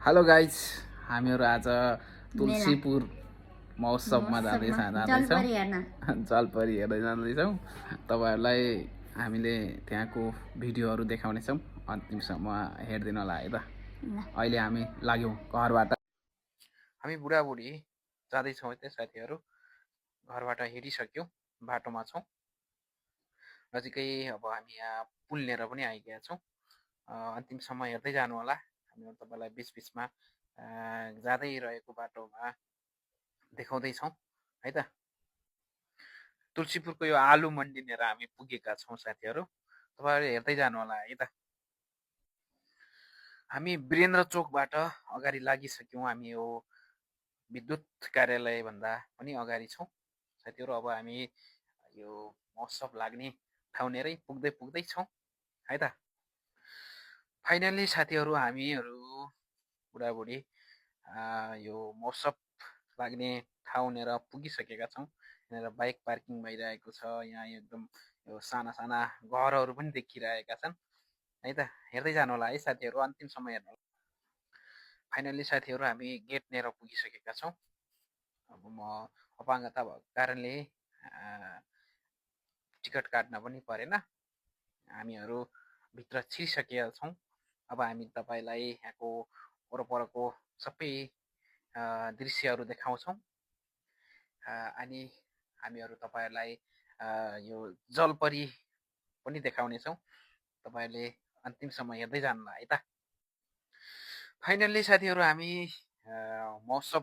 Hello guys, हामीहरू आज तुलसीपुर महोत्सवमा जलपरी हेर्दै जाँदैछौँ। तपाईहरुलाई हामीले त्यहाँको भिडियोहरू देखाउनेछौँ। अन्तिमसम्म हेर्दिनु होला है त। अहिले हामी लाग्यौँ घरबाट। हामी बुढाबुढी जाँदैछौँ है त साथीहरू। घरबाट हिँडिसक्यौँ, बाटोमा छौँ। नजिकै अब हामी यहाँ पुलनेर पनि आइगएका छौँ। अन्तिमसम्म हेर्दै जानु होला। हामी तपाईलाई बीचबीचमा जाँदै रहेको बाटोमा देखाउँदैछौँ है त। तुलसीपुरको यो आलु मन्डीनेर हामी पुगेका छौँ साथीहरू। तपाईहरु हेर्दै जानु होला है त। हामी वीरेन्द्र चोकबाट अगाडि लागिसक्यौँ। हामी यो विद्युत कार्यालय भन्दा पनि अगाडि छौँ साथीहरू। अब हामी यो महोत्सव लाग्ने ठाउँ नेरै पुग्दै छौँ है त। फाइनली साथीहरू हामीहरू बुढाबुढी यो महोत्सव लाग्ने ठाउँनेर पुगिसकेका छौँ। यहाँनिर बाइक पार्किङ भइरहेको छ। यहाँ एकदम यो साना साना घरहरू पनि देखिरहेका छन् है त। हेर्दै जानु होला है साथीहरू, अन्तिमसम्म हेर्नु होला। फाइनली साथीहरू हामी गेटनेर पुगिसकेका छौँ। अब म अपाङ्गता भएको कारणले टिकट काट्न पनि परेन। हामीहरू भित्र छिरिसकेका छौँ। अब हामी तपाईलाई यहाँको वरपरको सबै दृश्यहरू देखाउँछौँ। अनि हामीहरू तपाईहरुलाई यो जलपरी पनि देखाउनेछौँ। तपाईहरुले अन्तिमसम्म हेर्दै जानु होला है त। फाइनल्ली साथीहरू हामी महोत्सव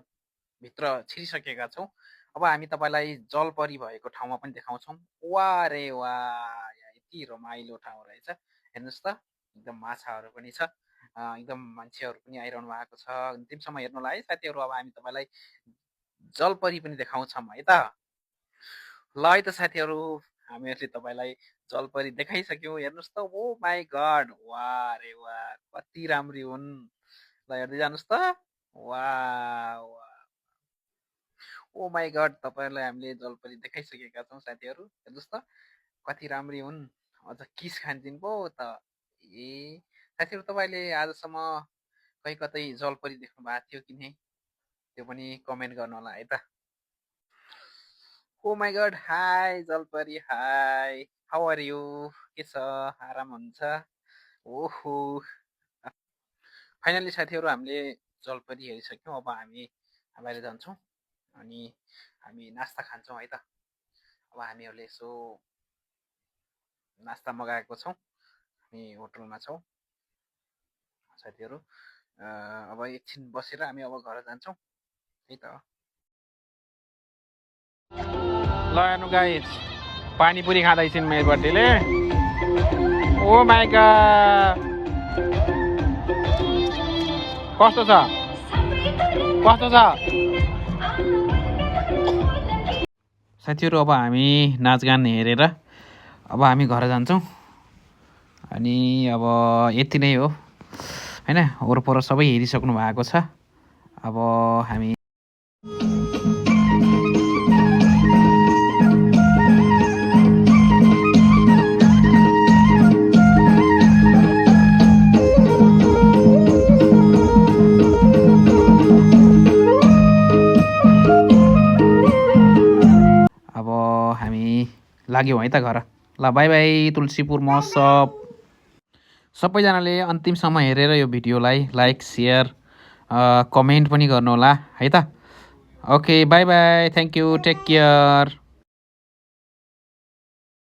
भित्र छिरिसकेका छौँ। अब हामी तपाईलाई जलपरी भएको ठाउँमा पनि देखाउँछौँ। वाह रे वाह, यति रमाइलो ठाउँ रहेछ। हेर्नुस् त, एकदम माछाहरू पनि छ। एकदम मान्छेहरू पनि आइरहनु भएको छ। अन्तिमसम्म हेर्नु होला है साथीहरू। अब हामी तपाईलाई जलपरी पनि देखाउँछौँ है त। ल है त साथीहरू, हामीहरूले तपाईलाई जलपरी देखाइसक्यौँ। हेर्नुस् त, ओ माई गड, वाह रे वाह, कति राम्री हुन्। ल हेर्दै जानुस् त। वाह वाह, ओ माई गड, तपाईहरुलाई हामीले जलपरी देखाइसकेका छौँ साथीहरू। हेर्नुस् त, कति राम्री हुन्। अझ किस खान्छन् पो त। ए साथीहरू, तपाईले आजसम्म कतै जलपरी देख्नु भएको थियो कि नै, त्यो पनि कमेन्ट गर्नु होला है त। ओ माई गड, हाई जलपरी, हाई, हाउ आर यु? के छ, आराम हुन्छ? ओहो, फाइनली साथीहरू हामीले जलपरी हेरिसक्यौँ। अब हामी बाहिर जान्छौँ अनि हामी नास्ता खान्छौँ है त। अब हामीहरूले यसो नास्ता मगाएको छौँ। हामी होटलमा छौँ साथीहरू। अब एकछिन बसेर हामी अब घर जान्छौँ है त। ल हेर्नु गाइस, पानीपुरी खाँदैछन् मेरपट्टिले। ओ माई गॉड, कस्तो छ, कस्तो छ साथीहरू। अब हामी नाचगान हेरेर अब हामी घर जान्छौँ। अनि अब यति नै हो हैन। वरपर सबै हेरिसक्नु भएको छ। अब हामी लाग्यौँ है त घर। ल बाई बाई तुलसीपुर महोत्सव। सबैजनाले अन्तिमसम्म हेरेर यो भिडियोलाई लाइक, सेयर, कमेन्ट पनि गर्नुहोला है त। Okay, bye bye, thank you, take care.